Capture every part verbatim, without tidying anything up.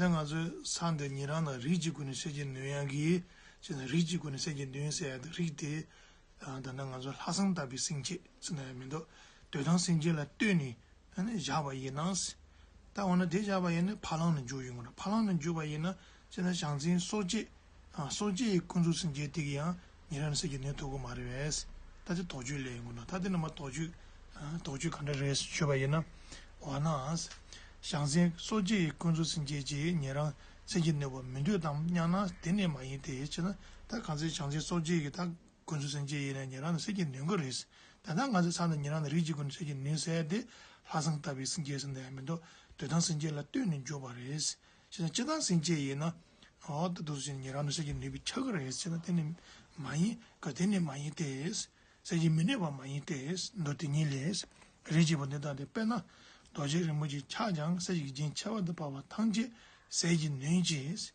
ད་ང་ཚོས་ས་འདི་ཉན་རང་ན་རིགས་ཀྱི་སྒོ་ནས་གསལ་བྱེད་ནོན་ཡག་གི། ཅེས་ན་རིགས་ཀྱི་སྒོ་ནས་གསལ་བྱེད་ནོན་ཟེར་ཡག་དེ་རིགས་དེ། ད་ནི་ང་ཚོ་ལྷག་བསམ་དག་པའི་སེམས་བསྐྱེད་ཟེར་ན་ཡང་མི་འདུག་དོན་དམ་སེམས་བསྐྱེད་ལ་ལྟོས་ནས་ཨ་ནི་བཞག་པ་ཡིན་ན། ད་འོ་ན་དེ་བཞག་པ་ཡིན་ན་ཕ་ལང་ནས་འཇུག་ཡོང་གི་རེད། ཕ་ལང་ནས་འཇུག་པ་ཡིན་ན་ཅེས་ན་བྱང་སེམས་སྲོག་བཅད། ཨ་སྲོག་བཅད་ཀྱི་ཀུན་རྫོབ་སེམས་བསྐྱེད་དེ་གིས་ཡང་ཉན་རང་ན་གསལ་བྱེད་ནོན་ཐུབ་ཀྱི་མ་རེད་པས། ད་དེ་དོགས་གཅོད་སླེབས་ཡོང་གི་འདུག་ད་དེ་ནི་མ་དོགས་གཅོད། ཨ་དོགས་གཅོད་ག་འདྲ་རེད་ཞུས་པ་ཡིན་ན། འོ་ན། བྱང་སེམས་སྲོག་བཅད་ཀྱི་ཀུན་རྫོབ་སེམས་བསྐྱེད་ཀྱིས་ཉན་རང་གསལ་བྱེད་ནོན་པར་མི་འདོད་དམ་སྙམ་ན་དེ་ནི་མ་ཡིན་ཏེ། ཅེས་ན་ད་གང་ཚེ་བྱང་སེམས་སྲོག་བཅད་ཀྱི་ད་ཀུན་རྫོབ་སེམས་བསྐྱེད་ཡིན་ན་ཉན་རང་ན་གསལ་བྱེད་ནོན་གྱི་རེད། ད་ལྟ་ང་ཚོའི་ས་ན་ཉན་རང་ན་རིགས་ཀྱི་སྒོ་ནས་གསལ་བྱེད་ནོན་ཟེར་ཏེ། ལྷག་བསམ་དག་པའི་སེམས་བསྐྱེད་ཟེར་ན་ཡང་མི་འདུག་དོན་དམ་སེམས་བསྐྱེད་ལ་ལྟོས་ནས་འཇོག་པ་རེད། ཅེས་ན་སྤྱིར་བཏང་སེམས་བསྐྱེད་ཡིན་ན། འོ་ད་དུ་ཟིན་ཉན་རང་ན་གསལ་བྱེད་ནོན་པས་ཁྱབ་ཀྱི་རེད་ཟེར་ན་དེ་ནི་མ་ཡིན་ག་དེ་ནི་མ་ཡིན་ཏེ། གསལ་བྱེད་ནོན་པ་མ་ཡིན་ཏེ། མདོ་དེ་ཉིད་ལས། རིགས་ཀྱི་བུ་འདི་ལྟ་སྟེ། དཔེར་ན། རྡོ་རྗེ་རིན་པོ་ཆེའི་ཕྱག་ཀྱང་གསེར་གྱི་རྒྱན་ཁྱད་པར་དུ་འཕགས་པ་ཐམས་ཅད་གསལ་བྱེད་ནོན་ཅིང་།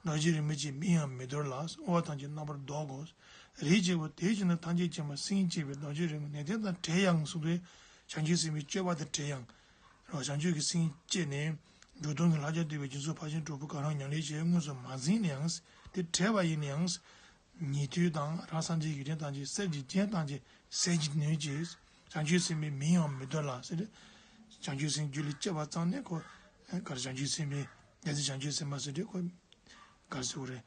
རྡོ་རྗེ་རིན་པོ་ཆེའི་མིང་ཡང་མི་འདོར་ལ། དབུ་བ་ཐམས་ཅད་རྣམ་པར་ལྡོག་གོ། རིགས་ཀྱི་བུ་དེ་བཞིན་དུ་ཐམས་ཅད་མཁྱེན་པ་སེམས་བསྐྱེད་པའི་རྡོ་རྗེ་རིན་པོ་ནན་ཏན་དང་བྲལ་ཡང་གསུངས་ཏེ། བྱང་ཆུབ་སེམས་དཔའི་སྤྱོད་པ་དང་བྲལ་ཡང་། རོ་བྱང་ཆུབ་ཀྱི་སེམས་བསྐྱེད་ནས། འཇུག་ལྡོག་གི་ལྷར་བཅས་བསྡུས་པའི་སྦྱིན་སོགས་ཕར་ཕྱིན་དྲུག་པོ་གང་རུང་ཉམས་ལེན་བྱས་དངོས་སུ་མ་ཟིན་ན་ཡང་། དེ་བྲལ་བ་ཡིན་ན་ཡང་། ཉན་ཐོས་དང་རང་སངས་རྒྱས་ཀྱི་ཡོན་ཏན་ཐམས་ཅད་གསེར་གྱི་རྒྱན་ཐམས་ཅད་གསལ་བྱེད་ནོན་ཅིང་། བྱང་ཆུབ་སེམས་དཔའི་མིང་ཡང་མི་འདོར་ལ་ཟེར་ཏེ། བྱང་ཆུབ་སེམས་རྒྱུད་ལ་སྐྱེས་པ་ཙམ་ནས་ཁོ། གར་བྱང་ཆུབ་སེམས་དཔའི། རྒྱལ་སྲས་བྱང་ཆུབ་སེམས་དཔའ་ཟེར་ཏེ་ཁོ། གར་ཟེར་བ་རེད།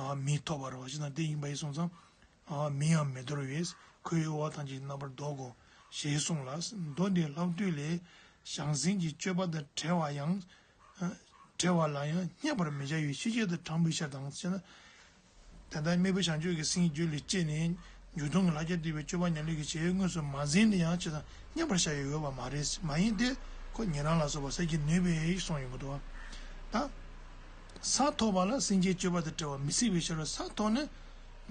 ཨ་མིང་ཐོབ་པ་རེད་བ། ཅེས་ན་དེ་ཡིན་པ་ཡིན་སོང་ཙང་། ཨ་མིང་ཡང་མི་འདོར་བས། ཁོ་བོའི་དབུ་བ་ཐམས་ཅད་རྣམ་པར་ལྡོག་གོ། ཞེས་གསུངས་ལ། མདོ་འདིའི་ལྷག་བསྡུས་ལས། བྱང་སེམས་ཀྱི་སྤྱོད་པ་དང་བྲལ་བ་ཡང་། བྲལ་བ་ལ་ཡང་བསྙེན་པར་མི་བྱ་བའི་ཤེས་བྱེད་དུ་དྲངས་པའི་ཕྱིར་དང་ཞེ་ན། དེ་ལྟར་དམིགས་པ་བྱང་ཆུབ་ཀྱི་སེམས་རྒྱུད་ལ་སྐྱེས་ནས། འཇུག་ལྡོག་གི་ལྷར་བཅས་བསྡུས་པའི་སྤྱོད་པ་ཉམས་ལེན་གྱི་བྱེད་ཡུལ་དངོས་སུ་མ་ཟིན་ན་ཡང་ཅི་དང་བསྙེན་པར་བྱ་ཡུལ་ཡོད་པ་མ་རེད། མ་ཡིན་ཏེ། ཁོ་ཉན་རང་ལ་སོགས་པ་གསལ་བྱེད་ནོན་པས་གསུངས་ཡོང་གི་འདུག་ད། ས་ཐོབ་པ་ལ་སེམས་ཅན་སྤྱོད་པ་དང་བྲལ་བ་མི་སྲིད་པའི་ཕྱིར་རོ། ས་ཐོབ་ནས།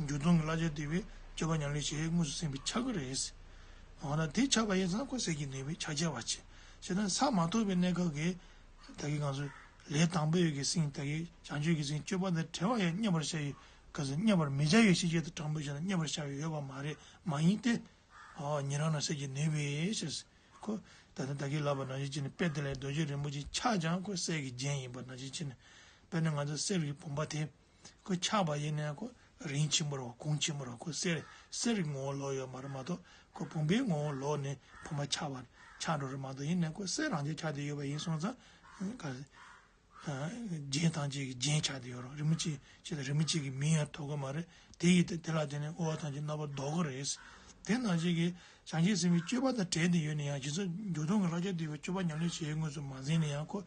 འཇུག་ལྡོག་གི་ལྷར་བཅས་བསྡུས་པའི་སྤྱོད་པ་ཉམས་ལེན་བྱེད་ཡུལ་དངོས་སུ་ཟིན་པས་ཁྱབ་ཀྱི་རེད། འོ་ན་དེ་ཁྱབ་པ་ཡིན་ཙང་ཁོ་གསལ་བྱེད་ནོན་པས་ཁྱབ་ཁྱབ་པ་བྱེད། ཞེ་ན་ས་མ་ཐོབ་པའི་གནས་སྐབས་ཀྱི། ད་གིན་ང་ཚོ་ལས་དང་པོའི་གི་སེམས་ད་གིན་བྱང་ཆུབ་ཀྱི་སེམས་སྤྱོད་པ་དང་བྲལ་བ་ཡང་བསྙེན་པར་བྱ་ཡི། ག་ཚོད་བསྙེན་པར་མི་བྱ་བའི་ཤེས་བྱེད་དུ་དྲངས་པའི་ཕྱིར་ན་བསྙེན་པར་བྱ་བའི་ཡོད་པ་མ་རེད། མ་ཡིན་ཏེ། ཨོ་ཉན་རང་ན་གསལ་བྱེད་ནོན་པས་ཞེས། ཁོ། ད་ལྟ་ད་གིན་ལབ་པ་ནང་བཞིན་བྱས་ནས་དཔེ་དེ་ལས་རྡོ་རྗེ་རིན་པོ་ཆེའི་ཕྱག་ཀྱང་ཁོ་གསེར་གྱི་རྒྱན་ཡིན་པ་ནང་བཞིན་བྱས་ནས། དཔེར་ན་ང་ཚོ་གསེར་གྱི་བུམ་པ་དེ། ཁོ་ཆགས་པ་ཡིན་ནའང་ཁོ་རིན་ཆེན་པོ་རེད་བ། གོང་ཆེན་པོ་རེད་བ། ཁོ་གསེར་གསེར་གྱི་ངོ་བོ་ལོག་ཡོད་མ་རེད་མ་གཏོགས་ཁོ་བུམ་པའི་ངོ་བོ་ལོག་ནས་བུམ་པ་ཆགས་པ་ཆགས་འགྲོ་རེད་མ་གཏོགས། ཡིན་ནའང་ཁོ་གསེར་རང་ཆས་ཆགས་བསྡད་ཡོད་པ་ཡིན་སོང་ཙང་། ག་རེ། རྒྱན་ཐམས་ཅད་ཀྱི་རྒྱན་ཆགས་བསྡད་ཡོད་རེད། རིན་པོ་ཆེ་ཆེ་ལ་རིན་པོ་ཆེ་གི་མིང་ཡང་ཐོབ་ཀྱི་མ་རེད། དེ་ཡིས་དེ་དེ་ལ་བརྟེན་ནས་དབུ་བ་ཐམས་ཅད་རྣམ་པར་ལྡོག་གི་རེད། དེ་ནང་བཞིན་གྱི་བྱང་ཆུབ་སེམས་དཔའི་སྤྱོད་པ་དང་བྲལ་ཏེ་ཡོད་ན་ཡང་། རྗེས་སུ་འཇུག་ལྡོག་གི་ལྷར་བཅས་བསྡུས་པའི་སྤྱོད་པ་ཉམས་ལེན་བྱེད་ཡུལ་དངོས་སུ་མ་ཟིན་ན་ཡང་། ཁོ་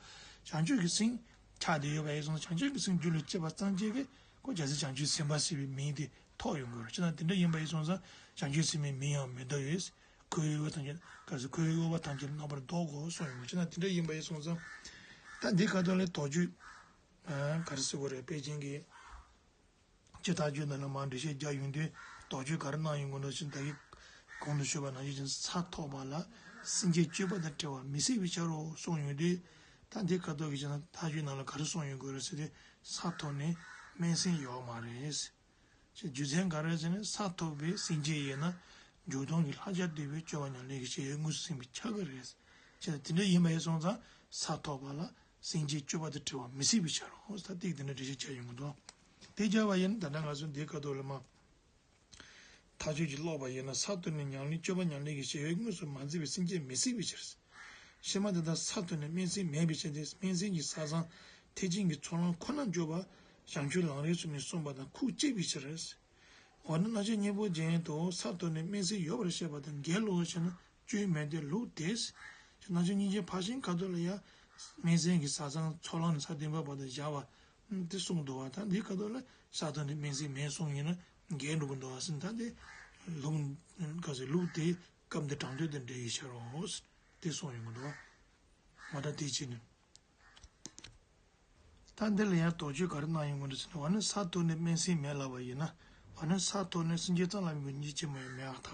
བྱང་ཆུབ་ཀྱི་སེམས་ཆགས་བསྡད་ཡོད་པ་ཡིན་སོང་ཙང་། བྱང་ཆུབ་ཀྱི་སེམས་རྒྱུད་ལ་སྐྱེས་པ་ཙམ་གྱིས་ཁོ་རྒྱལ་སྲས་བྱང་ཆུབ་སེམས་དཔའ་ཟེར་བའི་མིང་དེ་ཐོབ་ཡོང་གི་རེད། ཅེས་ན་དེ་འདྲ་ཡིན་པ་ཡིན་སོང་ཙང་བྱང་ཆུབ་སེམས་དཔའི་མིང་ཡང་མི་འདོར་བས། ཁོ་བོའི་དབུ་བ་ཐམས་ཅད། ག་ཚོད་ཁོ་བོའི་དབུ་བ་ཐམས་ཅད་རྣམ་པར་ལྡོག་གོ་གསུངས་ཡོང་གི། ཅེས་ན་དེ་འདྲ་ཡིན་པ་ཡིན་སོང་ཙང་། ད་འདི་ཁ་ཐོག་ལ་དོགས་གཅོད། ཨ་ག་རེ་ཟེར་དགོས་རེད། དཔེ་ཅན་གྱི། སྤྱིར་ཐག་གཅོད་ནང་ལ་མར་འགྲེལ་བཤད་རྒྱག་ཡོང་དུས་དོགས་གཅོད་ག་རེ་གནང་ཡོང་གི་འདུག་ཟེར་ན། ད་གིན་གོང་དུ་ཞུས་པ་ནང་བཞིན་ས་ཐོབ་པ་ལ་སེམས་ཅན་སྤྱོད་པ་དང་བྲལ་བ་མི་སྲིད་པའི་ཕྱིར་རོ་གསུངས་ཡོང་དུས། ད་འདི་ཁ་ཐོག་གི་ཅེས་ན་ཐག་གཅོད་ནང་ལ་ག་རེ་གསུངས་ཡོང་གི་རེད་ཟེར་དུས། ས་ཐོབ་ནས་སྨིན་སེམས་ཡོད་མ་རེད། ཅེས་རྒྱུ་མཚན་ག་རེ་ཟེར་ན། ས་ཐོབ་པའི་སེམས་ཅན་ཡིན་ན། འཇུག་ལྡོག་གི་ལྷར་བཅས་བསྡུས་པའི་སྤྱོད་པ་ཉམས་ལེན་གྱི་བྱེད་ཡུལ་དངོས་སུ་ཟིན་པས་ཁྱབ་ཀྱི་རེད། ཅེས་དེ་འདྲ་ཡིན་པ་ཡིན་སོང་ཙང་ས་ཐོབ་པ་ལ་སེམས་ཅན་སྤྱོད་པ་དང་བྲལ་བ་མི་སྲིད་པའི་ཕྱིར་རོ། ད་ཏིག་དེ་འདྲ་འགྲེལ་བཤད་བྱས་ཡོང་གི་འདུག་དེ་བྱས་པ་ཡིན་ན་ད་ལྟ་ང་ཚོ་འདིའི་ཁ་ཐོག་ལ་མར། ཐག་གཅོད་ཀྱིས་ཀློག་པ་ཡིན་ན། ས་ཐོབ་ནས་ཉམས་ལེན་སྤྱོད་པ་ཉམས་ལེན་གྱི་བྱེད་ཡུལ་དངོས་སུ་མ་འཛིན་པའི་སེམས་ཅན་མི་སྲིད་པའི་ཕྱིར། ཕྱི་མ་དེ་དག་ས་ཐོབ་ནས་སྨིན་སེམས་མེད་པའི་ཕྱིར་ཏེ། སྨིན་སེམས་ཀྱི་ས་མཚམས་ཐེག་ཆེན་གྱི་ཚོགས་ལམ་ཁོ་ནར་འཇོག་པ་བྱང་ཆུབ་ལམ་རིམ་གསུམ་ནས་གསུངས་པ་དང་ཁུངས་བཅས་པའི་ཕྱིར། འོ་ན་རྣམ་བཅད་སྙིང་པོ་རྒྱན་དུ་ས་ཐོབ་ནས་སྨིན་སེམས་ཡོད་པར་བཤད་པ་དེ་འགལ་ལོ་ཞེ་ན། དཀྱུས་མེད་དེ་ལུགས་དེས། རྣམ་བཅད་སྙིང་རྗེ་ཕར་ཕྱིན་ཁ་ཐོག་ལ་ཡང་སྨིན་སེམས་ཀྱི་ས་མཚམས་ཚོགས་ལམ་ནས་ས་བདུན་པ་བར་དུ་བཞག་པ་དེ་གསུངས་འདུག་བ། ད་འདིའི་ཁ་ཐོག་ལ་ས་ཐོབ་ནས་སྨིན་སེམས་མེད་གསུངས་ཡིན་ན་འགལ་འགྲོ་གི་འདུག་བ་ཟེར། ད་འདི་ལུགས་ག་ཟེར། ལུགས་དེ་སྐབས་འདིར་དྲང་དོན་དང་འབྲེལ་བའི་ཕྱིར་རོ། དེ་གསུངས་ཡོང་གི་འདུག་བ། ད་དེ་བྱས་ནས། ད་འདི་ལ་ཡང་དོགས་གཅོད་ག་རེ་གནང་ཡོང་གི་འདུག་ཟེར་ན། འོ་ན་ས་ཐོབ་ནས་སྨིན་སེམས་མེད་ལབ་པ་ཡིན་ན། འོ་ན་ས་ཐོབ་ནས་སེམས་ཅན་ཙམ་ལ་དམིགས་པའི་སྙིང་རྗེ་ཆེན་མོ་ཡང་མེད་ཨ་ཐག་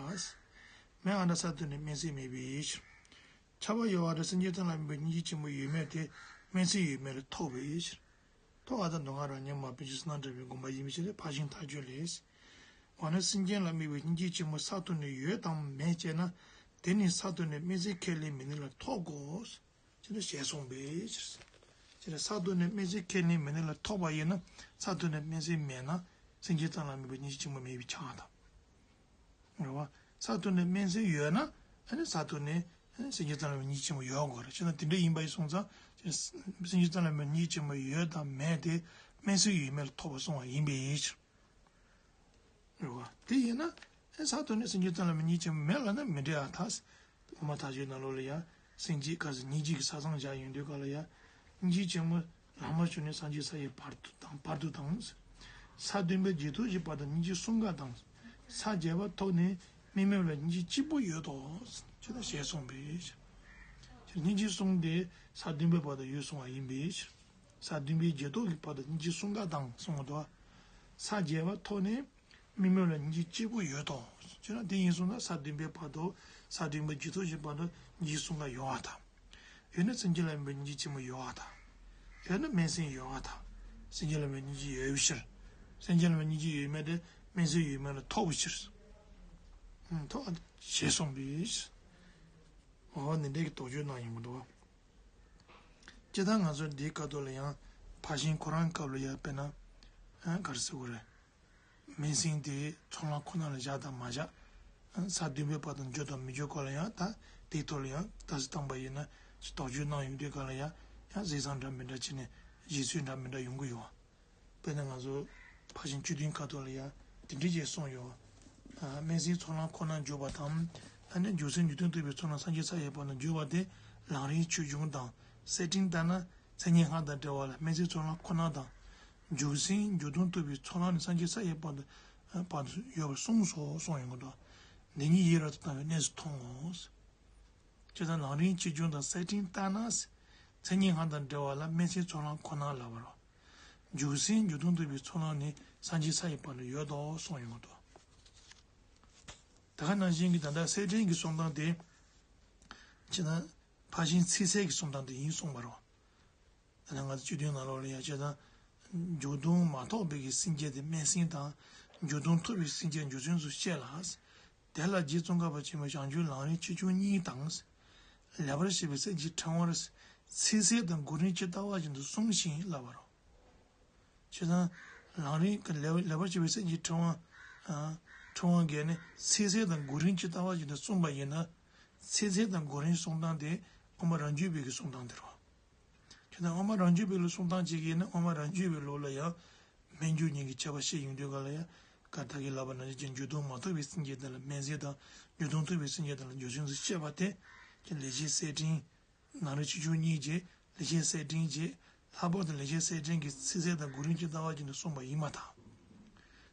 མེད་ཨ་འདྲ། ས་ཐོབ་ནས་སྨིན་སེམས་མེད་པའི་ཕྱིར། ཁྱབ་པ་ཡོད་པ་འདྲ། སེམས་ཅན་ཙམ་ལ་དམིགས་པའི་སྙིང་རྗེ་ཆེན་མོ་ཡོད་མེད་དེ་སྨིན་སེམས་ཡོད་མེད་ལ་ཐོགས་པའི་ཕྱིར། ཐོགས་པ་དང་མདོ་སྔགས་རབ་རྙིང་མ་པཎ་ཆེན་བསོད་ནམས་གྲགས་པའི་དགོངས་པ་ཡིན་པའི་ཕྱིར་ཏེ། ཕར་ཕྱིན་ཐལ་འགྱུར་ལས། འོ་ན་སེམས་ཅན་ལ་དམིགས་པའི་སྙིང་རྗེ་ཆེན་མོ་ས་ཐོབ་ནས་ཡོད་དམ་མེད་ཅེ་ན། དེ་ནི་ས་ཐོབ་ནས་སྨིན་སེམས་ཁས་ལེན་མི་ནུས་ལ་ཐོགས་དགོས། ཅེས་ཞེས་གསུངས་པའི་ཕྱིར། ས་རྡུལ་ནས་སྨན་སེལ་ཁས་ལེན་མི་ལེན་ལ་ཐོགས་པ་ཡིན་ན། ས་རྡུལ་ནས་སྨན་སེལ་མེད་ན་སེམས་ཅན་ཙམ་ལ་དམིགས་པའི་སྙིང་རྗེ་ཆེན་པོ་མེད་པས་ཁྱབ་པ་དང་། རེད་བ། ས་རྡུལ་ནས་སྨན་སེལ་ཡོད་ན། ཨ་ནི་ས་རྡུལ་ནས་སེམས་ཅན་ཙམ་ལ་དམིགས་པའི་སྙིང་རྗེ་ཆེན་པོ་ཡོད་དགོས་རེད། བྱས་ན་དེ་འདྲ་ཡིན་པ་ཡིན་སོང་ཙང་། སེམས་ཅན་ཙམ་ལ་དམིགས་པའི་སྙིང་རྗེ་ཆེན་པོ་ཡོད་དང་མེད་དེ་སྨན་སེལ་ཡོད་མེད་ལ་ཐོགས་པ་སོང་བ་ཡིན་པའི་ཕྱིར། རེད་བ། དེ་ཡིན་ན། ཨེ་ས་རྡུལ་ནས་སེམས་ཅན་ཙམ་ལ་དམིགས་པའི་སྙིང་རྗེ་ཆེན་པོ་མེད་ལབ་ན་མི་འགྲིག་ཨ་ཐ། དབུ་མ་ཐལ་འགྱུར་ནང་ལོགས་ལ་ཡ། སེམས་ཅན་ག་ཟེར་སྙིང་རྗེ་གི་ས་མཚམས་བཞག་ཡོང་དུས་ག་ལ་ཡ། སྙིང་རྗེ་ཆེན་པོ་ལྷག་མ་བྱུང་ནས་སངས་རྒྱས་ས་ཡི་བར་དུ་དང་བར་དུ་དང་། ས་བདུན་པའི་རྗེས་ཐོབ་ཀྱི་བར་དུ་སྙིང་རྗེ་གསུམ་ཀ་དང་། ས་བརྒྱད་པ་ཐོབ་ནས་མི་དམན་ལ་སྙིང་རྗེ་གཅིག་པུ་ཡོད་དོ། ཅེས་དང་ཞེས་གསུངས་པས། སྙིང་རྗེ་གསུམ་དེ་ས་བདུན་པའི་བར་དུ་ཡོད་གསུངས་པ་ཡིན་པས། ས་བདུན་པའི་རྗེས་ཐོབ་ཀྱི་བར་དུ་སྙིང་རྗེ་གསུམ་ཀ་དང་གསུངས་པ་དང་། ས་བརྒྱད་པ་ཐོབ་ནས་མི་དམན་ལ་སྙིང་རྗེ་གཅིག་པུ་ཡོད་དོ། ཅེ་ན་དེ་ཡིན་སོང་ན་ས་བདུན་པའི་བར་དུ། ས་བདུན་པའི་རྗེས་ཐོབ་ཀྱི་བར་དུ་སྙིང་རྗེ་གསུམ་ཀ་ཡོད་པ་དང་། ཡོད་ན་སེམས་ཅན་ལ་དམིགས་པའི་སྙིང་རྗེ་ཆེན་པོ་ཡོད་པ་དང་། ཡོད་ན་སྨན་སེལ་ཡོད་པ་དང་། སེམས་ཅན་ལ་དམིགས་པའི་སྙིང་རྗེ་ཡོད་པའི་ཕྱིར། སེམས་ཅན་ལ་དམིགས་པའི་སྙིང་རྗེ་ཡོད་མེད་དེ་སྨན་སེལ་ཡོད་མེད་ལ་ཐོགས་པའི་ཕྱིར། ཐོགས་ཞེས་གསུངས་པས། འོ་ནི་འདྲའི་དོགས་གཅོད་གནང་ཡོང་གི་འདུག་སྤྱིར་བཏང་ང་ཚོ་འདིའི་སྐབས་ཐོག་ལ་ཡང་ཕར་ཕྱིན་ཁོ་རང་སྐབས་ལ་ཡང་དཔེར་ན། ཨ་ག་རེ་ཟེར་དགོས་རེད། སྨན་སེལ་དེ་ཚོགས་ལམ་ཁོ་ན་ལ་བཞག་དང་མ་བཞག་ས་བདུན་པའི་བར་དུ་འཇུག་དང་མི་འཇུག་སྐོར་ལ་ཡང་ད་དེའི་ཐོག་ལ་ཡང་ད་གཟོད་བཏང་པ་ཡིན་ན་དོགས་གཅོད་གནང་ཡོང་དུས་ག་ལ་ཡང་ཡང་གཟེར་ཟམ་འདྲ་མི་འདྲ་བྱས་ནས་བཞེད་ཚུལ་འདྲ་མི་འདྲ་ཡོང་གི་ཡོད། དཔེར་ན་ང་ཚོ་ཕར་ཕྱིན་བཅུ་བདུན་ཁ་ཐོག་ལ་ཡང་དེ་འདྲ་ཅིག་གསུངས་ཡོད། ཨ་སྨན་སེལ་ཚོགས་ལམ་ཁོ་ནར་འཇུག་པ་དང་། ཨ་ནི་འཇུག་སེམས་འཇུག་ལྡོག་རྟོག་པའི་ཚོགས་ལམ་སངས་རྒྱས་ས་ཡི་བར་དུ་འཇུག་པ་དེ་ལམ་རིམ་ཆོས་འབྱུང་དང་གསེར་ཕྲེང་ལྟར་ན་མཚན་ཉིད་སྔགས་དང་འབྲེལ་བ་ལ་སྨན་སེལ་ཚོགས་ལམ་ཁོ་ན་དང་། འཇུག་སེམས་འཇུག་ལྡོག་རྟོག་པའི་ཚོགས་ལམ་ནི་སངས་རྒྱས་ས་ཡི་བར་དུ་བར་དུ་ཡོད་པར་གསུངས་སོ་གསུངས་ཡོང་གི་འདུག་འདི་ཉིད་ཡིད་རབ་ཏུ་དང་བའི་གནས་སུ་མཐོང་ངོ་། ཅེས་དང་ལམ་རིམ་ཆོས་འབྱུང་དང་གསེར་ཕྲེང་ལྟར་ན། མཚན་ཉིད་སྔགས་དང་འབྲེལ་བ་ལ་སྨན་སེལ་ཚོགས་ལམ་ཁོ་ན་ལབ་པར། འཇུག་སེམས་འཇུག་ལྡོག་རྟོག་པའི་ཚོགས་ལམ་ནི་སངས་རྒྱས་ས་ཡི་བར་དུ་ཡོད་དོ་གསུངས་ཡོང་གི་འདུག་ད་ག་ནང་བཞིན་གྱི་ད་ལྟ་གསེར་ཕྲེང་གི་གསུང་སྟངས་དེ། ཅེས་དང་ཕར་ཕྱིན་ཚིག་གསལ་གྱི་གསུང་སྟངས་དེ་ཡིན་གསུངས་པར། ད་ནང་ང་ཚོ་བཅུ་བདུན་ནང་ལོགས་ལ་ཡང་བྱས་ཙང་། འཇུག་ལྡོག་མ་ཐོབ་པའི་གི་སེམས་བསྐྱེད་དེ་སྨན་སེལ་དང་། འཇུག་ལྡོག་ཐོབ་པའི་སེམས་བསྐྱེད་འཇུག་སེམས་སུ་བཤད་ལ། དེ་ལ་རྗེ་ཙོང་ཁ་པ་ཆེན་པོས་བྱང་ཆུབ་ལམ་རིམ་ཆོས་འབྱུང་གཉིས་དང་། ལེགས་པར་བཤད་པའི་གསེར་གྱི་ཕྲེང་བར། ཚིག་གསལ་དང་གོ་རིམ་ཇི་ལྟ་བ་བཞིན་དུ་གསུངས་ཤིང་ལབ་པ་རོ། བྱས་ཙང་། ལམ་རིམ་གྱི་ལེགས་ལེགས་པར་བཤད་པའི་གསེར་གྱི་ཕྲེང་བ། ཨ་ཕྲེང་བ་བརྒྱད་ནི་ཚིག་གསལ་དང་གོ་རིམ་ཇི་ལྟ་བ་བཞིན་དུ་གསུངས་པ་ཡིན་ན། ཚིག་གསལ་དང་གོ་རིམ་གསུང་སྟངས་དེ་དབུ་མ་རང་རྒྱུད་པའི་གི་གསུང་སྟངས་དེ་རེད། དེ་ལྟར་དབུ་མ་རང་རྒྱུད་པའི་ལུགས་གསུང་སྟངས་གཅིག་ཡིན་ན་དབུ་མ་རང་རྒྱུད་པའི་ལུགས་ལ་ཡང་། སྨན་འཇུག་གཉིས་ཀྱི་ཁྱད་པར་བཤད་ཡོང་དུས་ག་ལ་ཡང་། ག་ད་གིན་ལབ་པ་ནང་བཞིན་གྱི་འཇུག་ལྡོག་མ་ཐོབ་པའི་སེམས་བསྐྱེད་དེ་ལ་སྨན་སེལ་དང་འཇུག་ལྡོག་ཐོབ་པའི་སེམས་བསྐྱེད་དེ་ལ་འཇུག་སེམས་སུ་བཤད་པ་དེ། ཀྱི་ལེགས་བཤད་གསེར་ཕྲེང་། ལམ་རིམ་ཆོས་འབྱུང་གཉིས་ཀྱི་ལེགས་བཤད་གསེར་ཕྲེང་གྱི། ལྷག་པར་དུ་ལེགས་བཤད་གསེར་ཕྲེང་གི་ཚིག་གསལ་དང་གོ་རིམ་ཇི་ལྟ་བ་བཞིན་དུ་གསུངས་པ་ཡིན་པར་ཐལ།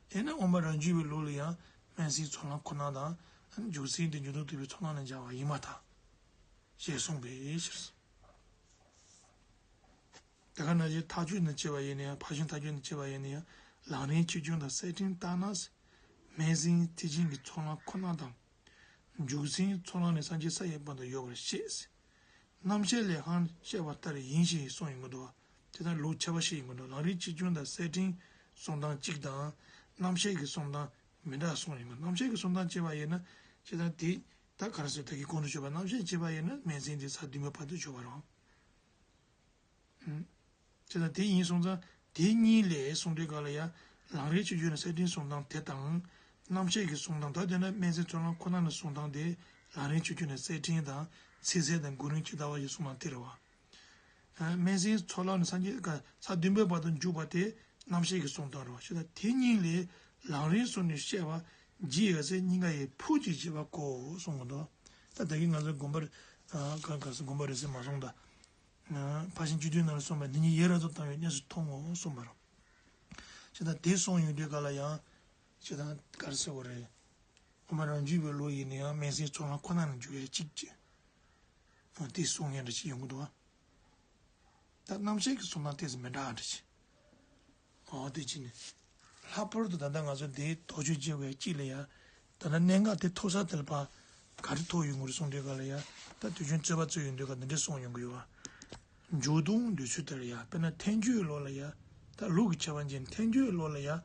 དེས་ན་དབུ་མ་རང་རྒྱུད་པའི་ལུགས་ལ་ཡང་སྨན་སེལ་ཚོགས་ལམ་ཁོ་ན་དང་། འཇུག་སེམས་དེ་འཇུག་ལྡོག་ཐོབ་པའི་ཚོགས་ལམ་ནས་སྦྱར་བ་ཡིན་པར་ཐལ། ཞེས་གསུངས་པའི་ཕྱིར། དེ་ག་ནང་བཞིན་མཐའ་དཔྱོད་ནས་བྱས་པ་ཡིན་ན་ཡང་ཕར་ཕྱིན་མཐའ་དཔྱོད་ནས་བྱས་པ་ཡིན་ན་ཡང་ལམ་རིམ་ཆོས་འབྱུང་དང་གསེར་ཕྲེང་ལྟར་ན། སྨན་སེལ་ཐེག་ཆེན་གྱི་ཚོགས་ལམ་ཁོ་ན་དང་། འཇུག་སེམས་ཚོགས་ལམ་ནི་སངས་རྒྱས་ས་ཡི་བར་དུ་ཡོད་པར་བཤད། རྣམ་བཤད་ལས་ཧང་བཤད་པ་ལྟར་ཡིན་ཞེས་གསུངས་ཡོང་གི་འདུག་དེ་ལྟར་ལུགས་ཁྱད་པར་བཤད་ཡོང་གི་འདུག་ལམ་རིམ་ཆོས་འབྱུང་དང་གསེར་ཕྲེང་གསུང་སྟངས་གཅིག་དང་། རྣམ་བཤད་ཀྱི་གསུང་སྟངས་མི་འདྲ་གསུངས་ཡོང་གི་རྣམ་བཤད་ཀྱི་གསུང་སྟངས་བྱས་པ་ཡིན་ན་ཅི་ལྟར་དེ། ད་ག་རེ་ཟེར་ད་གིན་གོང་དུ་ཞུས་པ་རྣམ་བཤད་བྱས་པ་ཡིན་ན་སྨན་སེལ་དེ་ས་བདུན་པའི་བར་དུ་འཇོག་པ་རེད། ཨུམ། ཅེས་དང་དེ་ཡིན་སོང་ཙང་དེ་གཉིས་ལས་གསུང་འདོད་ག་ལ་ཡ། ལམ་རིམ་ཆོས་འབྱུང་ནི་གསེར་ཕྲེང་གསུང་སྟངས་དེ་དང་། རྣམ་བཤད་ཀྱི་གསུང་སྟངས་ད་དེ་ན་སྨན་སེལ་ཚོགས་ལམ་ཁོ་ན་ནི་གསུང་སྟངས་དེ་ལམ་རིམ་ཆོས་འབྱུང་ནི་གསེར་ཕྲེང་དང་ཚིག་གསལ་དང་གོ་རིམ་ཇི་ལྟ་བ་ཡི་གསུང་སྟངས་དེ་རེད་བ། སྨན་སེལ་ཚོགས་ལམ་ནི་སངས་རྒྱས་ཀྱི་ས་བདུན་པའི་བར་དུ་འཇུག་པ་དེ་རྣམ་བཤད་ཀྱི་གསུང་སྟངས་རེད་བ། ཞེས་དང་དེ་གཉིས་ལས་ལམ་རིམ་གསུམ་ནི་བཤད་པ་རྗེས་ཡ་ཟེར་གཉིས་ཀ་ཡི་ཕུགས་ཀྱི་བྱེད་པ་གོ་གསུང་གི་འདུག་ད་ད་གིན་ང་ཚོ་དགོངས་པ་ག་ག་སེ་དགོངས་པ་རེད་ཟེར་མ་སོང་ད། ཕར་ཕྱིན་བཅུ་བདུན་ནང་ལ་གསུངས་པ་འདི་ཉིད་ཡིད་རབ་ཏུ་དང་བའི་གནས་སུ་མཐོང་ངོ་གསུངས་པ་རེད། ཅེས་དང་དེ་གསུངས་ཡོང་དུས་ག་ལ་ཡང་། ཅེས་དང་ག་རེ་ཟེར་བ་རེད། དབུ་མ་རང་རྒྱུད་པའི་ལུགས་ཡིན་ན་ཡང་སྨན་སེལ་ཚོགས་ལམ་ཁོ་ན་ནས་འཇུག་ཡ་གཅིག་ཅེས། དེ་གསུང་ཡ་འདྲ་ཅིག་ཡོང་གི་འདུག་ད་རྣམ་བཤད་ཀྱི་གསུང་སྟངས་ཏོག་ཙམ་མི་འདྲ་བ་འདྲ་ཅིག་འོ་དེ་ཅི་ནས། ལྷག་པར་དུ་ད་ལྟ་ང་ཚོ་འདིའི་དོགས་གཅོད་བྱེད་དགོས་ཡ་གཅིག་ལ་ཡ། ད་ལྟ་གནད་འགག་དེ་ཐོགས་ས་དེ་ལ་ཕར་ག་རེ་ཐོགས་ཡོང་གི་རེད་གསུང་དུས་ག་ལ་ཡ། ད་དུས་རྒྱུན་རྩོད་པ་རྩོད་ཡོང་དུས་ག་འདི་འདྲས་གསུང་ཡོང་གི་ཡོད་བ། འཇུག་ལྡོག་འདོད་ཚུལ་ལྟར་ཡ་དཔེར་ན་ཐལ་འགྱུར་ལུགས་ལ་ཡ། ད་ལུགས་ཀྱི་ཁྱད་པར་ཅན་ཐལ་འགྱུར་ལུགས་ལ་ཡ།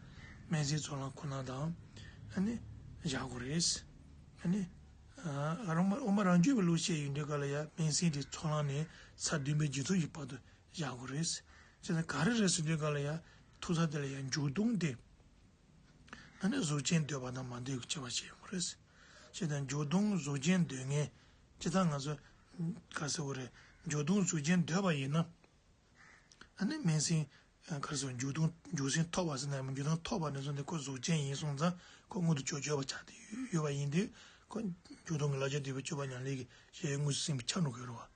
སྨན་སེལ་ཚོགས་ལམ་ཁོ་ན་དང་། ཨ་ནི། བཞག་དགོས་རེད། ཨ་ནི། ཨ་རོ་མ་དབུ་མ་རང་རྒྱུད་པའི་ལུགས་བཤད་ཡོང་དུས་ག་ལ་ཡ་སྨན་སེལ་དེ་ཚོགས་ལམ་ནས་ས་བདུན་པའི་རྗེས་ཐོབ་ཀྱི་བར་དུ་བཞག་དགོས་རེད། ཅེས་ན་ག་རེ་རེད་ཟེར་དུས་ག་ལ་ཡ་ཐུག་ས་དེ་ལ་ཡ་འཇུག་ལྡོག་དེ། ཨ་ནི་གཟུགས་ཅན་འདོད་པ་དང་མ་འདོད་ཀྱི་དཔྱད་པ་བྱེད་ཡོང་གི་རེད། ཅེས་ན་འཇུག་ལྡོག་གཟུགས་ཅན་འདོད་མཁན་ཅི་ལྟར་ང་ཚོ་ག་ཟེར་བ་རེད། འཇུག་ལྡོག་གཟུགས་ཅན་འདོད་པ་ཡིན་ན། ཨ་ནི་སྨིན་སེམས་ག་རེ་ཟེར་འཇུག་ལྡོག་འཇུག་སེམས་ཐོབ་པ་ཟེར་ན་ཡང་འཇུག་ལྡོག་ཐོབ་པ་ནས་བཟུང་སྟེ་ཁོ་གཟུགས་ཅན་ཡིན་སོང་ཙང་ཁོ་མངོན་དུ་གྱུར་གྱུར་པ་ཆགས་ཏེ་ཡོད་པ་ཡིན་དུས་ཁོ་འཇུག་ལྡོག་གི་བསླབ་བྱ་འདུས་པའི་སྤྱོད་པ་ཉམས་ལེན་གྱི་གཞལ་ཡས་དངོས་སུ་ཟིན་པའི་ཆ་འགྲོ་གི་རེད་བ།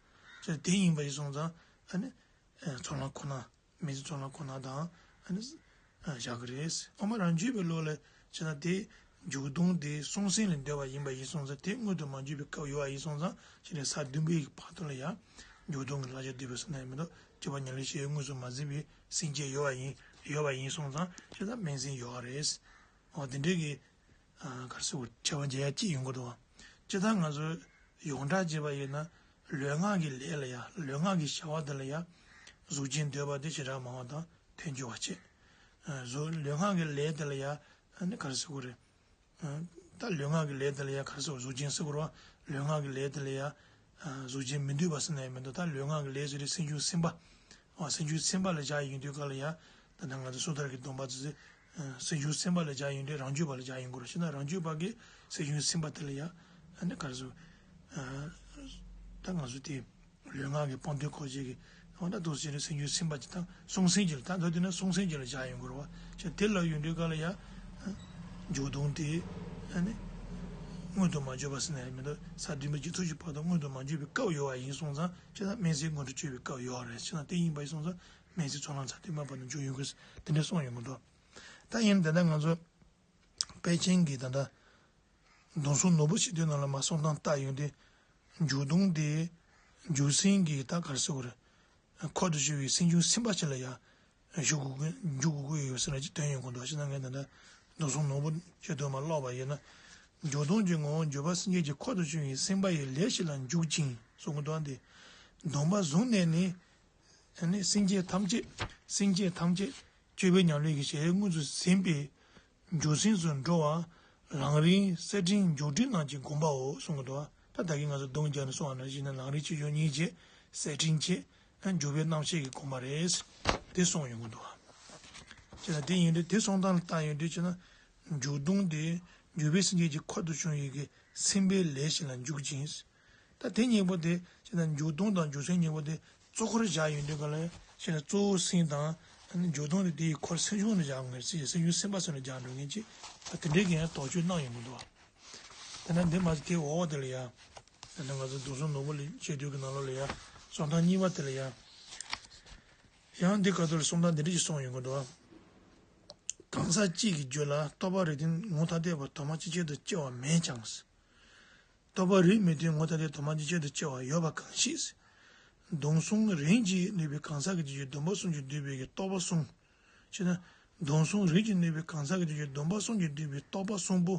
ཅེས་དེ་ཡིན་པ་ཡིན་སོང་ཙང་ཨ་ནི་ཚོགས་ལམ་ཁོ་ན། མེད་ཚེ་ཚོགས་ལམ་ཁོ་ན་དང་ཨ་ནི་བཞག་གི་རེད། འོ་མ་རང་རྒྱུད་པའི་བློ་ལ་བྱས་ན་དེ་འཇུག་ལྡོག་དེ་གསུམ་སེམས་ལ་འདོད་པ་ཡིན་པ་ཡིན་སོང་ཙང་དེ་མངོན་དུ་མ་གྱུར་པའི་སྐབས་ཡོད་པ་ཡིན་སོང་ཙང་ཕྱི་ནས་ས་བདུན་པའི་བར་དུ་ལ་ཡང་འཇུག་ལྡོག་གི་བསླབ་བྱ་འདུས་པ་ཟེར་ན་ཡང་མི་འདུག་སྤྱོད་པ་ཉམས་ལེན་བྱེད་ཡུལ་དངོས་སུ་མ་འཛིན་པའི་སེམས་བསྐྱེད་ཡོད་པ་ཡིན་ཡོད་པ་ཡིན་སོང་ཙང་ཅི་ལྟར་སྨིན་སེམས་ཡོད་པ་རེད། འོ་དེ་འདྲའི་གི་ག་རེ་ཟེར་བ་ཁྱད་པར་འཇལ་ཡ་གཅིག་ཡོང་གི་འདུག་བ། ཇི་ལྟར་ང་ཚོས་ཡོངས་གྲགས་བྱས་པ་ཡིན་ན་ལུས་ངག་གི་ལས་ལ་ཡ་ལུས་ངག་གི་བྱ་བ་དེ་ལ་ཡ་གཟུགས་ཅན་འདོད་པ་དེ་ཞེ་དྲག་མང་བ་དང་དོན་འགྱུར་བ་བྱེད། གཟུགས་ལུས་ངག་གི་ལས་དེ་ལ་ཡ་ནི་ག་རེ་ཟེར་དགོས་རེད། ད་ལུས་ངག་གི་ལས་དེ་ལ་ཡ་ག་རེ་ཟེར་དགོས་གཟུགས་ཅན་ཟེར་དགོས་རེད་བ། ལུས་ངག་གི་ལས་དེ་ལ་ཡ་གཟུགས་ཅན་མི་འདོད་པ་ཟེར་ན་ཡང་མི་འདུག་ད་ལུས་ངག་གི་ལས་ཟེར་དུས་སེམས་བྱུང་སེམས་པ། སེམས་བྱུང་སེམས་པ་ལ་བཞག་ཡོང་དུས་ག་ལ་ཡ། ད་ལྟ་ང་ཚོ་སོ་ཐར་གྱི་སྡོམ་པ་ཚོ་ཚོས། སེམས་བྱུང་སེམས་པ་ལ་བཞག་ཡོང་དུས་རང་རྒྱུད་པ་ལ་བཞག་ཡོང་དགོས་རེད་ཤེ་ན་རང་རྒྱུད་པ་གི་སེམས་བྱུང་སེམས་པ་དེ་ལ་ཡ། ཨ་ནི་ག་རེ་ཟེར། ད་ང་ཚོ་དེ། ལུས་ངག་གི་སྤངས་ཐོབ་འཁོར་བཅས་ཀྱི། འོ་ད་འདུག་ཟེར་ནས་སེམས་བྱུང་སེམས་པ་ཅིག་དང་གསུམ་སེམས་ཀྱི་ལ་ད་འདུག་དེ་ན་གསུམ་སེམས་ཀྱི་ལ་བཞག་ཡོང་དགོས་རེད་བ། ཅེས་དེ་ལ་ཡོང་དུས་ག་ལ་ཡ། འཇུག་ལྡོག་དེ། ཨ་ནི། མངོན་དུ་མ་གྱུར་པ་ཟེར་ན་ཡང་མི་འདུག་ས་བདུན་པའི་རྒྱུ་ཚོགས་ཀྱི་བར་དུ་མངོན་དུ་མ་གྱུར་པའི་སྐབས་ཡོད་པ་ཡིན་སོང་ཙང་ཅི་ལྟར་སྨིན་སེམས་མངོན་དུ་གྱུར་པའི་སྐབས་ཡོད་པ་རེད་ཅེ་ན་དེ་ཡིན་པ་ཡིན་སོང་ཙང་སྨིན་སེམས་ཚོགས་ལམ་ས་བདུན་པ་བར་དུ་འཇུག་ཡོང་གི་དེ་འདྲ་གསུངས་ཡོང་གི་འདུག་ད་ཡིན་དེ་འདྲ་ང་ཚོ་པཎ་ཆེན་གྱི་ད་ལྟ་སྡོམ་གསུམ་ནོར་བུ་ཞེས་དོན་ནང་ལ་མ་གསུང་སྟངས་ལྟ་ཡོང་དུས་འཇུག་ལྡོག་དེ་འཇུག་སེམས་ཀྱི་ད་ག་རེ་ཟེར་དགོས་རེད། འཁོར་དུ་ཆུད་པའི་སེམས་བྱུང་སེམས་པ་ཅིག་ལ་ཡང་འཇུག་དགོས་ཀྱི་འཇུག་དགོས་ཀྱི་ཡོད་ཟེར་ན་ཅིག་དོན་ཡོང་གི་འདུག་ཅེ་ན་ངས་ད་ལྟ་སྡོམ་གསུམ་ནོར་བུ་ཞེས་དོན་མ་ཀློག་པ་ཡིན་ན། འཇུག་ལྡོག་གི་ངོ་བོ་འཇུག་པ་སེམས་བསྐྱེད་ཀྱི་འཁོར་དུ་ཆུད་པའི་སེམས་པ་ཡི་ལས་ཤིག་ལ་འཇུག་ཅིང་གསུང་གི་འདུག་སྟེ། སྡོམ་པ་བཟུང་ནས་ནི། ནི་སེམས་བསྐྱེད་ཐམས་ཅད་སེམས་བསྐྱེད་ཐམས་ཅད་སྤྱོད་པའི་ཉམས་ལེན་གྱི་གཞལ་ཡས་དངོས་སུ་ཟིན་པའི་འཇུག་སེམས་སུ་འགྲོ་བ་ལམ་རིམ་གསལ་ཕྲེང་མཇུག་སྒྲིལ་རྣམས་ཀྱི་དགོངས་པའོ་གསུང་གི་འདུག་ད་ད་གིན་ང་ཚོ་སྡོམ་རྒྱག་ནས་གསུངས་པ་ནང་བཞིན་ན་ལམ་རིམ་གཅིག་མཇུག་གཉིས་བྱས་གསལ་ཕྲེང་བྱས་འཇུག་པའི་རྣམ་བཤད་ཀྱི་དགོངས་པ་རེད། དེ་གསུངས་ཡོང་གི་འདུག་ཅེ་ན་དེ་ཡིན་དུས་དེ་གསུང་སྟངས་ལ་བལྟ་ཡོང་དུས་ཅེ་ན། འཇུག་ལྡོག་དེ་འཇུག་པའི་སེམས་བསྐྱེད་ཀྱི་འཁོར་དུ་བྱུང་བའི་གི་སེམས་པའི་ལས་ཤིག་ལ་འཇུག་ཅིང་། ད་དེ་གཉིས་པོ་དེ་ཅེ་ན་འཇུག་ལྡོག་དང་འཇུག་སེམས་གཉིས་པོ་དེ། གཙོ་འཁོར་བཞག་ཡོང་དུས་ག་ལ་ཞེ་ན་གཙོ་བོ་སེམས་དང་ཨ་ནི་འཇུག་ལྡོག་ནི་དེའི་འཁོར་སེམས་བྱུང་ནི་བཞག་ངེས་སྲིད་སེམས་བྱུང་སེམས་པ་སོགས་ནི་བཞག་འགྲོ་ངེས་ཀྱི་ཨ་དེ་འདྲའི་གི་ཡང་དོགས་གཅོད་གནང་ཡོང་གི་འདུག་དེ་ན་འདི་མ་ཟད་དེའི་འོག་དེ་ལ་ཡང་ཨ་ནི་ང་ཚོ་སྡོམ་གསུམ་ནོར་བུ་ལ་བཤད་དུས་ཀྱི་ནང་ལོགས་ལ་ཡང་གསུང་སྟངས་གཉིས་པ་དེ་ལ་ཡང་ཡང་འདི་ག་དུ་ལ་གསུང་སྟངས་འདི་འདྲ་ཞིག་གསུངས་ཡོང་གི་འདུག་གང་ཟག་གཅིག་གི་རྒྱུད་ལ་རྟོག་པ་རིགས་མཐུན་ངོ་ཐ་དད་པ་དོན་མ་ཅི་ཆེད་དུ་སྐྱེ་བ་མེད་ཀྱང་། རྟོག་པ་རིགས་མི་མཐུན་ངོ་ཐ་དད་དོན་མ་ཅི་ཆེད་དུ་སྐྱེ་བ་ཡོད་པ་གང་ཞིག་སྡོམ་གསུམ་རིམ་གྱིས་ནུས་པའི་གང་ཟག་གི་རྒྱུད་ཀྱི་སྡོམ་པ་གསུམ་གྱིས་བསྡུས་པའི་གི་རྟོག་པ་གསུམ། ཞེ་ན། སྡོམ་གསུམ་རིམ་གྱིས་ནུས་པའི་གང་ཟག་གི་རྒྱུད་ཀྱི་སྡོམ་པ་གསུམ་གྱིས་བསྡུས་པའི་རྟོག་པ་གསུམ་པོ།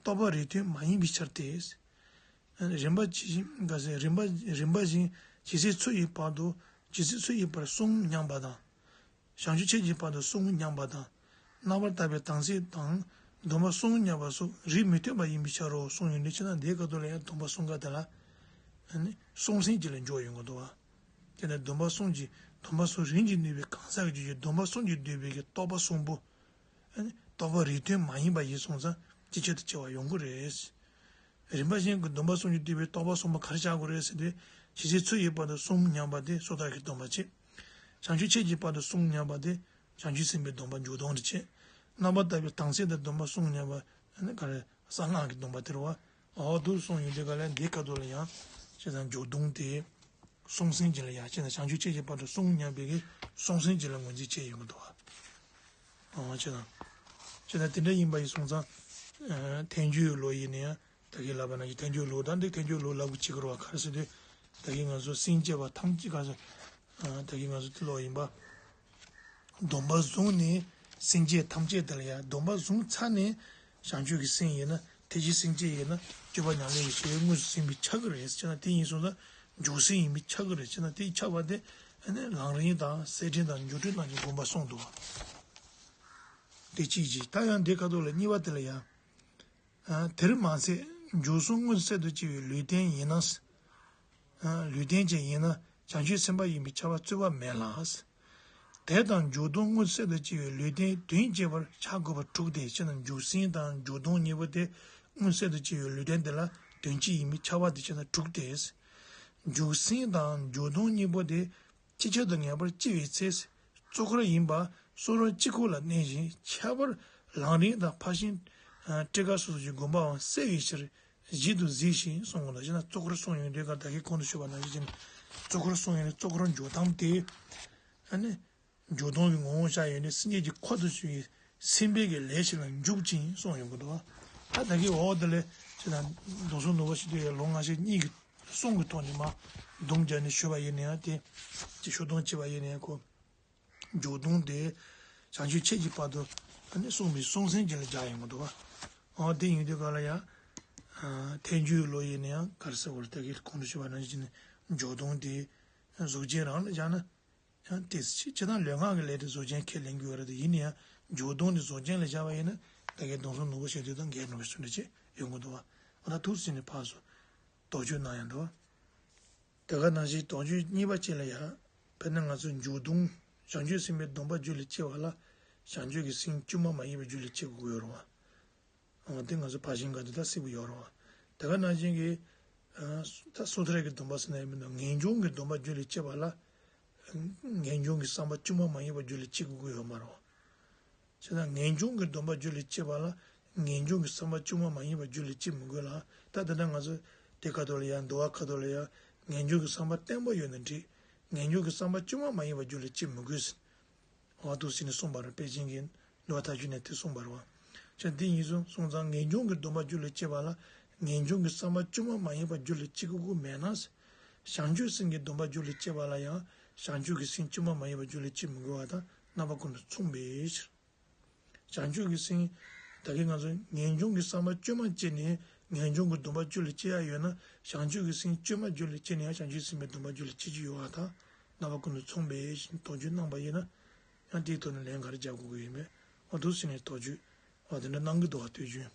རྟོག་པ་རིགས་མཐུན་མ་ཡིན་པའི་ཕྱིར་ཏེ། རིམ་པ་ཇི་བཞིན་ག་ཟེར་རིམ་པ་རིམ་པ་བཞིན་ཇི་སྲིད་ཚོད་ཀྱི་བར་དུ་ཇི་སྲིད་ཚོད་ཀྱི་བར་གསུམ་མཉམ་པ་དང་། བྱང་ཆུབ་ཕྱིན་ཅི་བར་དུ་གསུམ་མཉམ་པ་དང་། རྣམ་པར་དག་པའི་དམ་ཚིག་དང་སྡོམ་པ་གསུམ་མཉམ་པ་སོགས་རིགས་མི་མཐུན་པ་ཡིན་པའི་ཕྱིར་རོ་གསུངས་ཡོད་འདི་ཕྱིར་ན་འདིའི་སྐབས་དུ་ལ་ཡང་སྡོམ་པ་གསུམ་ཀ་དེ་ལ། ཨ་ནི་གསུམ་སེམས་ཀྱི་ལ་འཇོག་ཡོང་གི་འདུག་བ། དེ་ནས་སྡོམ་པ་གསུམ་གྱི་སྡོམ་པ་གསུམ་རིམ་གྱིས་ནུས་པའི་གང་ཟག་གི་རྒྱུད་ཀྱི་སྡོམ་པ་གསུམ་གྱིས་བསྡུས་པའི་གི་རྟོག་པ་གསུམ་པོ། ཨ་ནི་རྟོག་པ་རིགས་མཐུན་མ་ཡིན་པ་ཡིན་སོང་ཙང་ཇི་ཆེད་དུ་སྐྱེ་བ་ཡོང་གི་རེད། རིམ་པ་གཞན་གྱི་སྡོམ་པ་གསུམ་གྱིས་བསྡུས་པའི་རྟོག་པ་གསུམ་པོ་ག་རེ་ཆགས་དགོས་རེད་ཟེར་དུས། ཇི་སྲིད་ཚོད་ཀྱི་བར་དུ་གསུམ་མཉམ་པ་དེ་སོ་ཐར་གྱི་སྡོམ་པ་བྱེད། བྱང་ཆུབ་ཕྱིན་ཅི་བར་དུ་གསུམ་མཉམ་པ་དེ་བྱང་ཆུབ་སེམས་དཔའི་སྡོམ་པ་འཇུག་ལྡོག་འདི་བྱེད། རྣམ་པར་དག་པའི་དམ་ཚིག་དང་སྡོམ་པ་གསུམ་མཉམ་པ་ཨ་ནི་ག་རེ་གསང་སྔགས་ཀྱི་སྡོམ་པ་དེ་རེད་བ། འོ་འདུག་གསུངས་ཡོང་དུས་ག་ལ་འདིའི་སྐབས་དུ་ལ་ཡང་ཅེ་ན་འཇུག་ལྡོག་དེ་གསུམ་སེམས་ཀྱི་ལ་ཡང་ཅེ་ན་བྱང་ཆུབ་ཕྱིན་ཅི་བར་དུ་གསུམ་མཉམ་པའི་གི་གསུམ་སེམས་ཀྱི་ལ་ངོས་འཛིན་བྱས་ཡོང་གི་འདུག་བ། འོ་ཅེ་ན་ཅེ་ན་དེ་འདྲ་ཡིན་པ་ཡིན་སོང་ཙང་། ཐལ་འགྱུར་ལུགས་ཡིན་ན་ཡང་། ད་གིན་ལབ་པ་ནང་བཞིན་ཐལ་འགྱུར་ལུགས་དང་འདི་ཐལ་འགྱུར་ལུགས་ལབ་དགོས་ཀྱི་རེད་བ། ག་རེ་ཟེར་དུས། ད་གིན་ང་ཚོ་སེམས་བསྐྱེད་པ་ཐམས་ཅད་ག་ཚོད། ད་གིན་ང་ཚོ་འདི་ལོག་ཡིན་པ། སྡོམ་པ་བཟུང་ནས་སེམས་བསྐྱེད་ཐམས་ཅད་དེ་ལ་ཡང་སྡོམ་པ་བཟུང་ཚར་ནས་བྱང་ཆུབ་ཀྱི་སེམས་ཡིན་ན་ཐེག་ཆེན་སེམས་བསྐྱེད་ཡིན་ན་སྤྱོད་པ་ཉམས་ལེན་གྱི་གཞལ་ཡས་དངོས་སུ་ཟིན་པའི་ཆ་གི་རེད་ཅེ་ན་དེ་ཡིན་སོང་ཙང་འཇུག་སེམས་ཡིན་པའི་ཆ་གི་རེད་ཅེ་ན་དེ་ཆགས་པ་དེ་ཨ་ནི་ལམ་རིམ་དང་གསལ་ཕྲེང་དང་མཇུག་སྒྲིལ་རྣམས་ཀྱི་དགོངས་པ་གསུངས་འདུག་བ། དེ་གཅིག་གཅིག་ད་ཡང་འདི་ཁ་ཐོག་ལ་གཉིས་པ་དེ་ལ་ཡང་། དེར་མ་ཟད་འཇུག་གསུམ་དངོས་སུ་གསལ་དུ་བྱེད་པའི་ལུས་རྟེན་ཡིན་ན། ལུས་རྟེན་ཅན་ཡིན་ན་བྱང་ཆུབ་སེམས་དཔའ་ཡིན་པས་ཁྱབ་པ་རྩོད་པ་མེད་ལ། དེ་དང་འཇུག་ལྡོག་མངོན་གསལ་དུ་སྐྱེ་བའི་ལུས་རྟེན་དོན་གཅིག་པར་ཆགས་དགོས་པ་དྲུག་སྟེ། ཕྱིར་ན་འཇུག་སེམས་དང་འཇུག་ལྡོག་གཉིས་པོ་དེ་མངོན་གསལ་དུ་སྐྱེ་བའི་ལུས་རྟེན་དེ་ལ་དོན་གཅིག་ཡིན་པས་ཁྱབ་པ་དེ་ཕྱིར་ན་དྲུག་སྟེ། འཇུག་སེམས་དང་འཇུག་ལྡོག་གཉིས་པོ་དེ་ཅིག་ཆར་དུ་ངེས་པར་སྐྱེ་བའི་ཚེ། གཙོ་འཁོར་ཡིན་པ་སོ་སོར་གཅིག་ཁོག་ལ་གནས་ཤིང་། ཁྱད་པར་ལམ་རིམ་དང་ཕར་ཕྱིན་སྤྲད་ཁ་སོ་སོ་ཞིག་དགོངས་པའང་གསལ་བའི་ཕྱིར། གཞི་དུ་གཟིགས་ཤིང་གསུངས་པ་ལ་ཕྱིར་ན། གཙོ་འཁོར་གསུངས་ཡོང་དུས་སྐབས་ད་གིན་གོང་དུ་ཞུས་པ་ནང་བཞིན་གཙོ་འཁོར་གསུངས་ཡོང་ནས་གཙོ་འཁོར་འཇོག་སྟངས་དེ། ཨ་ནི། འཇུག་ལྡོག་གི་ངོ་བོ་ཤར་ཡོད་ནས་སེམས་ཉིད་ཀྱི་ཁོ་ཐག་ཆོད་པའི་སེམས་པའི་གི་ལས་ཤིག་ལ་འཇུག་ཅིང་གསུངས་ཡོང་གི་འདུག་ད་ལྟ་གི་འོག་དེ་ལས་ཅི་དང་མདོ་གསུམ་ནོར་བུ་ཞིག་ཏུ་ཡང་ལུང་སྔ་ཕྱི་གཉིས་ཀྱི་གསུང་གི་ཐོག་ནས་མར་སྡོམ་རྒྱག་ནས་ཞུས་པ་ཡིན་ན་ཡང་དེ་ཅི་ཞུ་སྟངས་བྱས་པ་ཡིན་ན་ཡང་ཁོ་འཇུག་ལྡོག་དེ་བྱང་ཆུབ་ཁྱད་ཀྱི་བར་དུ་ཨ་ནི་གསུངས་པའི་གསུང་སེམས་ཅན་ལ་སྦྱར་ཡོང་གི་འདུག་འོ་དེ་ཡིན་དུས་ག་ལ་ཡང་ཐལ་འགྱུར་ལོ་ཡིན་ན་ཡང་ག་རེ་ཟེར་བར་ད་གི་གོང་དུ་ཞུས་པ་ནང་བཞིན་འཇུག་ལྡོག་དེ་གཟུགས་ཅན་རང་ལ་སྦྱར་ན། ཡང་དེ་ཕྱི་ཕྱི་དང་ལུས་ངག་གི་ལས་དེ་གཟུགས་ཅན་ཁས་ལེན་དགོས་རེད་དེ། ཡིན་ན་ཡང་འཇུག་ལྡོག་ནི་གཟུགས་ཅན་ལ་བཞག་པ་ཡིན་ན་ད་གའི་མདོ་གསུམ་ནོར་བུ་ཞེས་དུས་དང་འགལ་འགྲོ་བའི་ཚུལ་འདྲ་ཅིག་ཡོང་གི་འདུག་བ། འོ་ད་ཐུགས་སྲིད་ནས་ཕར་ཚུར་དོགས་གཅོད་གནང་ཡང་འདུག་བ། དེ་ག་ནང་བཞིན་དོགས་གཅོད་གཉིས་པ་གཅིག་ལ་ཡང་དཔེར་ན་ང་ཚོས་འཇུག་ལྡོག་བྱང་ཆུབ་སེམས་དཔའི་སྡོམ་པ་རྒྱུད་ལ་སྐྱེ་བ་ལ་བྱང་ཆུབ་ཀྱི་སེམས་བཅོས་མ་མ་ཡིན་པའི་རྒྱུད་ལ་སྐྱེ་དགོས་ཀྱི་ཡོད་རེད་བ། འོ་དེ་ང་ཚོ་ཕར་ཕྱིན་ག་དུས་ད་སྲིད་པ་ཡོད་རེད་བ། དེ་ག་ནང་བཞིན་གྱི་ད་སོ་ཐར་གྱི་སྡོམ་པ་ཟེར་ན་ཡང་མི་འདུག་ངེས་འབྱུང་གི་སྡོམ་པ་རྒྱུད་ལ་སྐྱེས་པ་ལ་ངེས་འབྱུང་གི་བསམ་པ་བཅོས་མ་མ་ཡིན་པ་རྒྱུད་ལ་སྐྱེ་དགོས་ཀྱི་ཡོད་མ་རེད་བ། བྱས་ཙང་ངེས་འབྱུང་གི་སྡོམ་པ་རྒྱུད་ལ་སྐྱེས་པ་ལ་ངེས་འབྱུང་གི་བསམ་པ་བཅོས་མ་མ་ཡིན་པ་རྒྱུད་ལ་སྐྱེ་མི་དགོས་ལ། ད་དེ་འདྲ་ང་ཚོ་དེ་ཁ་ཐོག་ལ་ཡང་འདུལ་བ་ཁ་ཐོག་ལ་ཡང་ངེས་འབྱུང་གི་བསམ་པ་བརྟན་པོ་ཡོད་ན་འགྲིག་ངེས་འབྱུང་གི་བསམ་པ་བཅོས་མ་མ་ཡིན་པ་རྒྱུད་ལ་སྐྱེ་མི་དགོས་ཟེར། འོ་འདུག་ཟེར་ནས་གསུངས་པ་རེད། པཎ་ཆེན་གྱིས་འདུལ་བ་མཐའ་དཔྱོད་ནས་དེ་གསུངས་པ་རེད་བ། ཅང་འདི་ཡིན་གསུངས་སོང་ཙང་ངེས་འབྱུང་གི་སྡོམ་པ་རྒྱུད་ལ་སྐྱེས་པ་ལ་ངེས་འབྱུང་གི་བསམ་པ་བཅོས་མ་མ་ཡིན་པ་རྒྱུད་ལ་སྐྱེ་དགོས་ཀྱི་མེད་ན། བྱང་ཆུབ་སེམས་ཀྱི་སྡོམ་པ་རྒྱུད་ལ་སྐྱེས་པ་ལ་ཡང་བྱང་ཆུབ་ཀྱི་སེམས་བཅོས་མ་མ་ཡིན་པ་རྒྱུད་ལ་སྐྱེ་མི་དགོས་པ་དང་རྣམ་པ་ཀུན་ཏུ་མཚུངས་པའི་ཕྱིར། བྱང་ཆུབ་ཀྱི་སེམས། ད་གིན་ང་ཚོ་ངེས་འབྱུང་གི་བསམ་པ་བཅོས་མ་སྐྱེས་ནས་ངེས་འབྱུང་གི་སྡོམ་པ་རྒྱུད་ལ་སྐྱེ་ཡ་ཡོད་ན་བྱང་ཆུབ་ཀྱི་སེམས་བཅོས་མ་རྒྱུད་ལ་སྐྱེས་ནས་ཡང་བྱང་ཆུབ་སེམས་དཔའི་སྡོམ་པ་རྒྱུད་ལ་སྐྱེ་རྒྱུ་ཡོད་པ་དང་རྣམ་པ་ཀུན་ཏུ་མཚུངས་པའི་ཕྱིར་དོགས་གཅོད་གནང་པ་ཡིན་ན། ཡང་དེའི་ཐོག་ནས་ལན་ག་རེ་རྒྱག་དགོས་ཀྱི་ཡོད་མེད། འོ་འདུག་ཟེར་ནས་དོགས་གཅོད་འོ་དེ་འདྲ་གནང་གི་འདུག་བ། དུས་རྒྱུན།